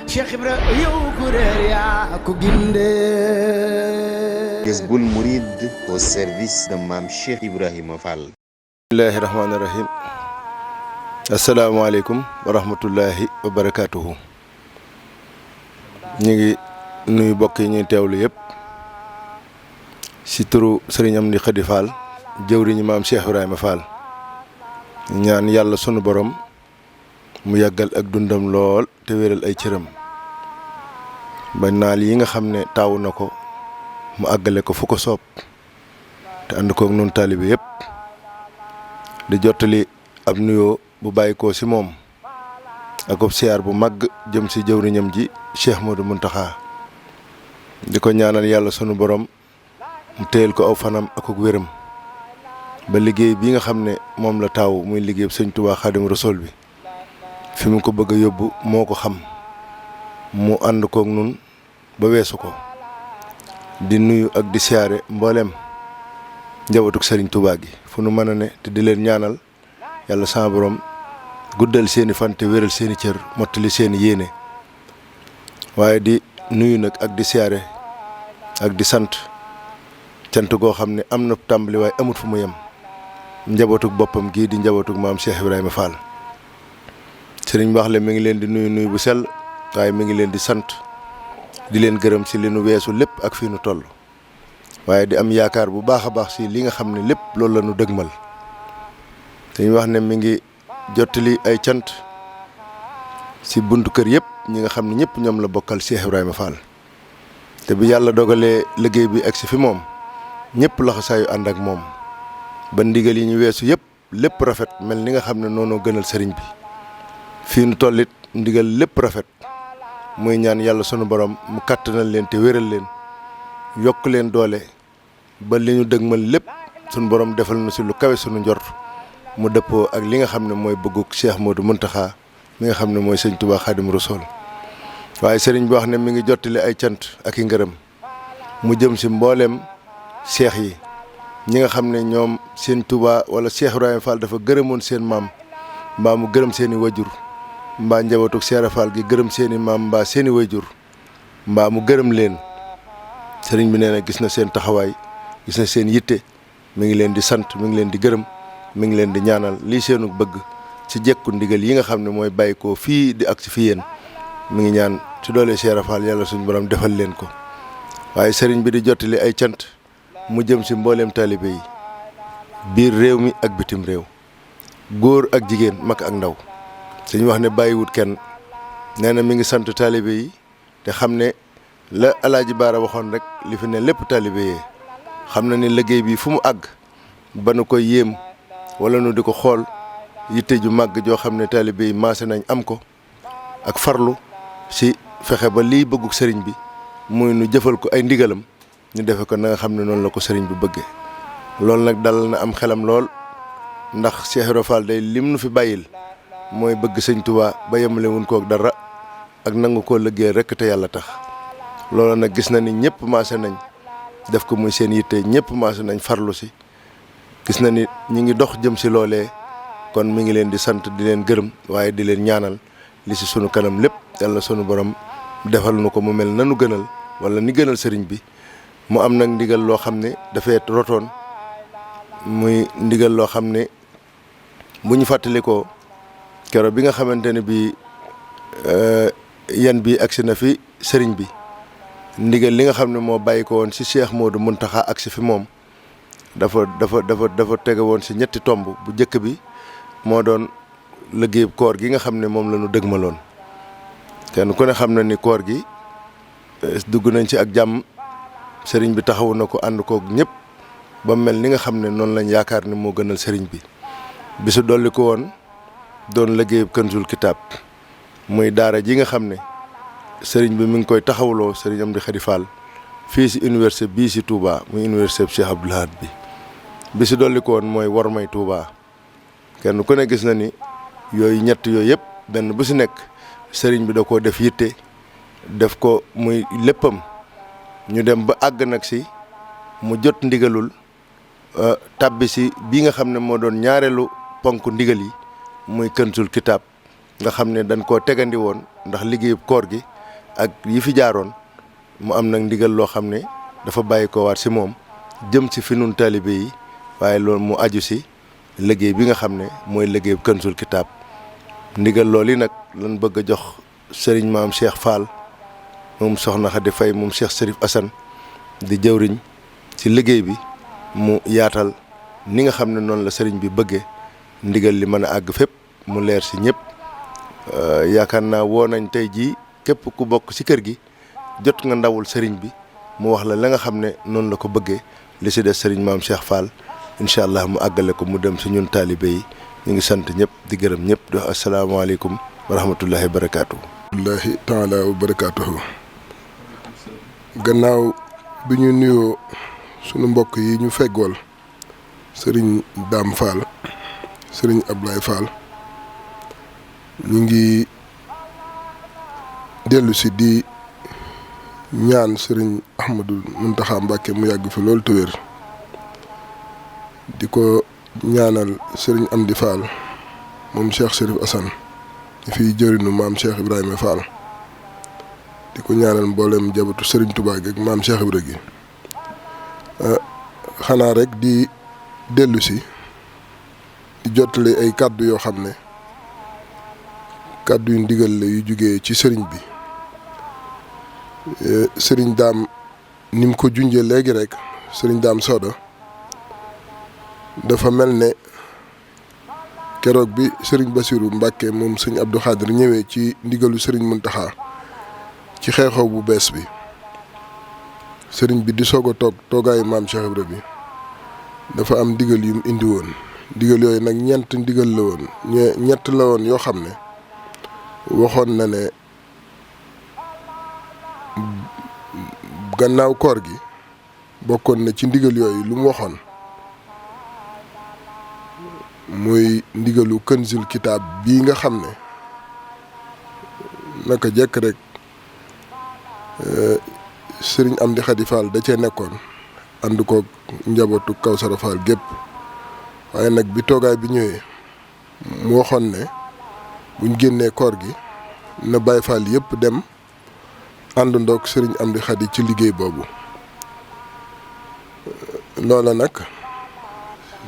Cheikh Ibra yow ku réer yaa ko gindee. Jazboul Mouride au service de Mame Cheikh Ibrahima Fall. bismillahi rahmaani rahim. asalaamaaleykum wa rahmatullahi wa barakaatuhu. ñu ngi nuyu mbokk yi ñuy teewlu yëpp si turu Serigne Amdi Khady Fall jëwriñu Maam Cheikh Ibrahima Fall. ñaan yàlla sunu borom mu yàggal ak dundam lool te wéral ay cëram ba naal yi nga xam ne taawu na ko mu àggale ko fu ko soob te ànd koog nun taalibe yëpp di jottali ab nuyoo bu bàyyi ko si moom ak ab siyaar bu màgg jëm si jëwriñam ji Cheikh Modou Mountakha di ko ñaanal yàlla sunu borom mu téyel ko aw fanam ak ak wéram ba liggéey bi nga xam ne moom la taaw muy liggéey sëñ Tuubaa Xaadim Rasuul bi fi mu ko bëgg a yóbbu moo ko xam mu ànd koog nun ba weesu ko di nuyu ak di siyaare mbooleem njabootug sëriñ Tuubaa gi fu nu mën a ne te di leen ñaanal yàlla sama borom guddal seeni fan te wéral seeni cër mottali seeni yéene waaye di nuyu nag ak di siyaare ak di sant cant goo xam ne am na tàmbali waaye amut fu mu yem njabootug boppam gii di njabootug Maam Cheikh Ibrahima Fall. sëriñ wax le mi ngi leen di nuyu bu sell waaye mi ngi leen di sant di leen gërëm si li nu weesu lépp ak fii nu toll waaye di am yaakaar bu baax a baax si li nga xam ne lépp loolu la nu dëgmal sëriñ wax ne mi ngi jottali ay cant si buntu kër yëpp ñi nga xam ne ñëpp ñoom la bokkal Cheikh Ibrahima Fall te bi yàlla dogalee liggéey bi ak si fi moom ñëpp laxa saayu ànd ak moom ba ndigal yi ñu weesu yëpp lépp rafet mel ni nga xam ne noonu gënal sëriñ bi fii nu tollit ndigal lépp rafet muy ñaan yàlla sunu borom mu kàttanal leen te wéral leen yokk leen doole ba li ñu dëgmal lépp sunu borom defal na si lu kawe sunu njort mu dëppoo ak li nga xam ne mooy bëgguk Cheikh Modou Mountakha mi nga xam ne mooy sëñ Touba Xaadim Rasuul waaye sëriñ bi wax ne mi ngi jottali ay cant ak i ngërëm mu jëm si mbooleem cheikh yi ñi nga xam ne ñoom seen Touba wala Cheikh Ibrahima Fall dafa gërëmoon seen maam mbaa mu gërëm seeni wajur mbaa njabootug Cheikh Fall gi gërëm seeni maam mbaa seeni wayjur mbaa mu gërëm leen sëriñ bi nee na gis na seen taxawaay gis na seen yitte mi ngi leen di sant mi ngi leen di gërëm mi ngi leen di ñaanal lii seenu bëgg ci jekku ndigal yi nga xam ne mooy bàyyi ko fii di ak si fi yéen mi ngi ñaan ci doole Cheikh Fall yàlla suñu borom defal leen ko waaye sëriñ bi di jottali ay cant mu jëm si mbooleem taalibe yi biir réew mi ak bitim réew góor ak jigéen mag ak ndaw suñu wax ne bàyyiwut kenn nee na mi ngi sant taalibe yi te xam ne la Alaaji Baara waxoon rek li fi ne lépp taalibe yee xam na ne liggéey bi fu mu àgg ba nu koy yéem wala nu di ko xool yitte ju màgg joo xam ne taalibe yi maase nañ am ko ak farlu si fexe ba lii bëgguk sëriñ bi muy nu jëfal ko ay ndigalam ñu defe ko na nga xam ne noonu la ko sëriñ bi bëggee loolu nag dal na am xelam lool ndax Cheikh Ibrahima Fall day lim nu fi bàyyil mooy bëgg sëñ Tuubaa ba yemale wuñ kook dara ak nangu koo liggéey rekk te yàlla tax loolu nag gis na ni ñëpp maase nañ def ko muy seen yitte ñëpp maase nañ farlu si gis na ni ñi ngi dox jëm si loolee kon mi ngi leen di sant di leen gërëm waaye di leen ñaanal li si sunu kanam lépp yàlla sunu borom defal nu ko mu mel nanu gënal wala ni gënal sëriñ bi mu am nag ndigal loo xam ne dafay rotoon muy ndigal loo xam ne bu ñu fàttalikoo kero bi nga xamante ne bi yan bi agsi na fi sëriñ bi ndigal li nga xam ne moo bàyyi ko woon si Cheikh Modou Mountakha agsi fi moom dafa tege woon si ñetti tomb bu njëkk bi moo doon liggéey koor gi nga xam ne moom la ñu dëgmaloon kenn ku ne xam na ni koor gi dugg nañ ci ak jàmm sëriñ bi taxawu na ko ànd koog ñëpp ba mel ni nga xam ne noonu lañ yaakaar ne moo gënal sëriñ bi bisu dolli ko woon doon liggéey Kanzul Kitab muy daara ji nga xam ne sëriñ bi mi ngi koy taxawloo sëriñ Amdi Khady Fall fii si université bii si Touba muy université Cheikh Abdoul Ahad bi bisu dolli ko woon mooy wormay Touba kenn ku ne gis na ni yooyu ñett yooyu yëpp benn bu si nekk sëriñ bi da koo def yitte def ko muy léppam ñu dem ba àgg nag si mu jot ndigalul tàbbi si bii nga xam ne moo doon ñaareelu ponk ndigal yi muy Kanzul Kitab nga xam ne dañ koo tegandi woon ndax liggéeyub koor gi ak yi fi jaaroon mu am nag ndigal loo xam ne dafa bàyyi ko waat si moom jëm si fi nun taalibe yi waaye loolu mu aju si liggéey bi nga xam ne mooy liggéey Kanzul Kitab ndigal loolu yi nag lan bëgg a jox sëriñ maam Cheikh Fall moom soxna Khady Faye moom Cheikh Serif Assane di jëwriñ ci liggéey bi mu yaatal ni nga xam ne noonu la sëriñ bi bëggee ndigal li mën a àgg fépp mu leer si ñëpp yaakaar naa woo nañ tey jii képp ku bokk ci kër gi jot nga ndawul sëriñ bi mu wax la nga xam ne noonu la ko bëggee li si des sëriñ maam Cheikh Fall incha allah mu àggale ko mu dem si ñun taalibe yi ñu ngi sant ñëpp di gërëm ñëpp di wax asalaamaaleykum wa rahmatullahi wa barakaatu. wallaahi taala wa barakaatuhu. gannaaw bi ñu nuyoo sunu mbokk yi ñu feggool sëriñ Dame Fall sëriñ Ablaye Fall ñu ngi dellu si di ñaan sëriñ Ahmadou Mountakha Mbacké mu yàgg fi loolu te wér di ko ñaanal sëriñ Amdi Fall moom Cheikh Serif Assane di fiy jëriñu maam Cheikh Ibrahima Fall di ko ñaanal mboolem jabatu sëriñ Touba gi ak maam Cheikh Ibra gi xanaa rek di dellu si di jottali ay kàddu yoo xam ne kàddu yu ndigal la yu jugee ci sëriñ bi sëriñ daam ni mu ko junjee léegi rek sëriñ daam Soda dafa mel ne keroog bi sëriñ Bassirou Mbacké moom sëñ Abdou Khadir ñëwee ci ndigalu sëriñ Mountakha ci xew-xew bu bees bi sëriñ bi di soog a toogaayu maam Cheikh Ibra bi dafa am ndigal yu mu indi woon ndigal yooyu nag ñett ndigal la woon ñett la woon yoo xam ne waxoon na ne gannaaw koor gi bokkoon na ci ndigal yooyu lu mu waxoon muy ndigalu Kanzul Kitab bii nga xam ne naka jekk rek sëriñ Amdi Khady Fall da cee nekkoon ànd ko njabootu Kawsara Fall gépp waaye nag bi toogaay bi ñëwee mu waxoon ne buñ génnee koor gi na Baye Fall yëpp dem àndandoog sëriñ Amdi Khady ci liggéey boobu loola nag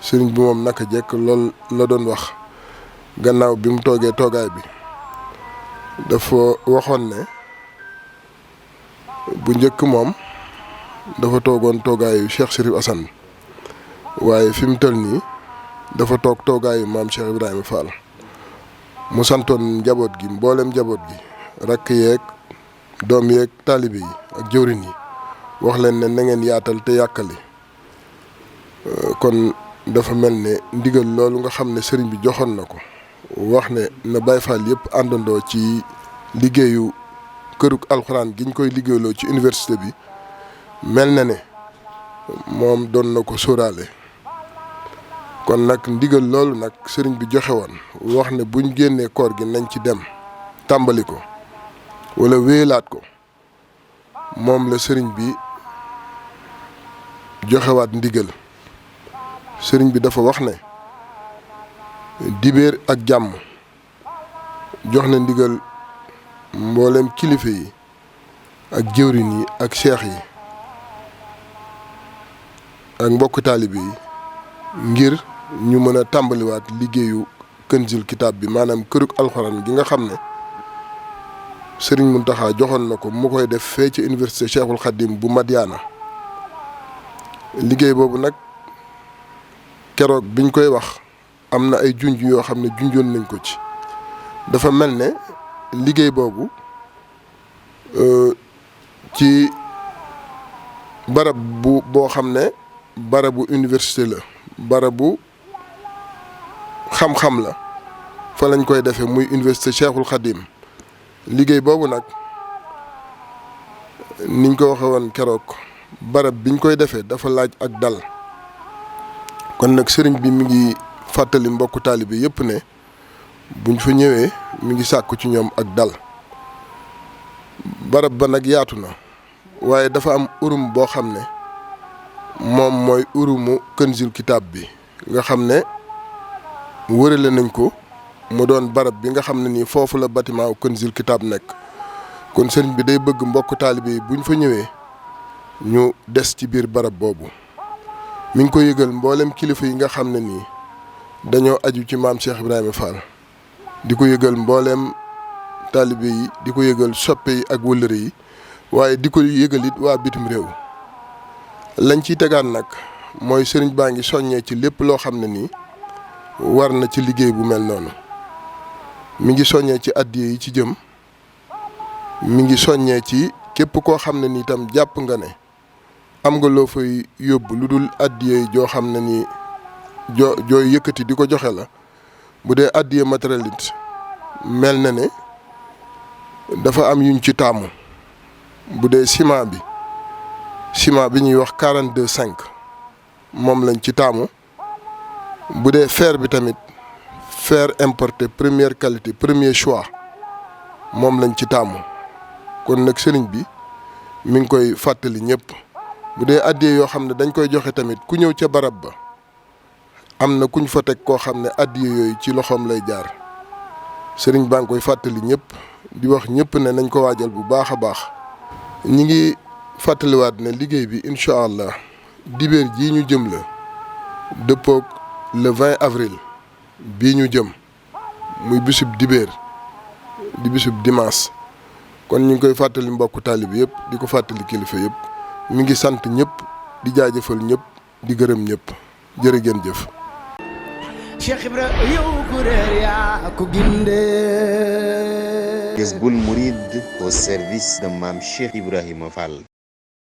sëriñ bi moom naka jekk lool la doon wax gannaaw bi mu toogee toogaay bi dafa waxoon ne bu njëkk moom dafa toogoon toogaayu Cheikh Serif Assane waaye fi mu toll nii dafa toog toogaayu maam Cheikh Ibrahima Fall mu santoon njaboot gi mboolem njaboot gi rakk yeeg doom yeeg taalibe yi ak jëwrin yi wax leen ne na ngeen yaatal te yàkkali kon dafa mel ne ndigal loolu nga xam ne sëriñ bi joxoon na ko wax ne na Baye Fall yëpp àndandoo ci liggéeyu këruk alxuraan gi ñu koy liggéeyloo ci université bi mel na ne moom doon na ko sóoraale kon nag ndigal loolu nag sëriñ bi joxe woon wax ne buñ génnee koor gi nañ ci dem tàmbali ko wala wéyalaat ko moom la sëriñ bi joxewaat ndigal sëriñ bi dafa wax ne dibéer ak jàmm jox na ndigal mboolem kilifa yi ak jëwrin yi ak seex yi ak mbokk taalibe yi ngir ñu mën a tàmbaliwaat liggéeyu Kanzul Kitab bi maanaam këruk alxuraan gi nga xam ne sëriñ Mountakha joxoon na ko mu koy def fee ci université Cheikhul Khadim bu Madiana liggéey boobu nag keroog biñ koy wax am na ay junj yoo xam ne junjoon nañ ko ci dafa mel ne liggéey boobu ci barab boo xam ne barabu université la barabu xam-xam la fa lañ koy defee muy université Cheikhul Khadim liggéey boobu nag niñ ko waxe woon keroog barab biñ koy defee dafa laaj ak dal kon nag sëriñ bi mi ngi fàttali mbokku taalibe yëpp ne buñ fa ñëwee mi ngi sàkku ci ñoom ak dal barab ba nag yaatu na waaye dafa am urum boo xam ne moom mooy urumu Kanzul Kitab bi nga xam ne wërale nañ ko mu doon barab bi nga xam ne nii foofu la bâtiment Kanzul Kitab nekk kon sëriñ bi day bëgg mbokk taalibe yi buñ fa ñëwee ñu des ci biir barab boobu. mi ngi ko yëgal mboolem kilifa yi nga xam ne nii dañoo aju ci maam Cheikh Ibrahima Fall di ko yëgal mboolem taalibe yi di ko yëgal soppe yi ak wëllëre yi waaye di ko yëgal it waa bitim réew. lañ ciy tegaan nag mooy sëriñ baa ngi soññee ci lépp loo xam ne nii war na ci liggéey bu mel noonu. mi ngi soññee ci addiya yi ci jëm mi ngi soññee ci képp koo xam ne nii itam jàpp nga ne am nga loo fay yóbbu lu dul addiya yi joo xam ne nii jooy yëkkati di ko joxe la. bu dee addiya matériel it mel na ne dafa am yuñ ci taamu. bu dee ciment bi ñuy wax 42,5 moom lañ ci taamu. bu dee fer bi tamit fer importé première qualité premier choix moom lañ ci taamu. kon nag sëriñ bi mi ngi koy fàttali ñëpp. bu dee addiya yoo xam ne dañ koy joxe tamit ku ñëw ca barab ba am na kuñ fa teg koo xam ne addiya yooyu ci loxoom lay jaar. sëriñ baa ngi koy fàttali ñëpp di wax ñëpp ne nañ ko waajal bu baax a baax. ñi ngi fàttaliwaat ne liggéey bi incha allah dibéer jii ñu jëm la dëppoog le 20 avril bii ñu jëm muy bisub dibéer di bisub dimanche. kon ñu ngi koy fàttali mbokku taalibe yëpp di ko fàttali kilifa yëpp mi ngi sant ñëpp di jaajëfal ñëpp di gërëm ñëpp jërë ngeen jëf. Cheikh Ibra yow ku réer yaa ko gindee. Jazboul Mouride au service de Mame Cheikh Ibrahima Fall.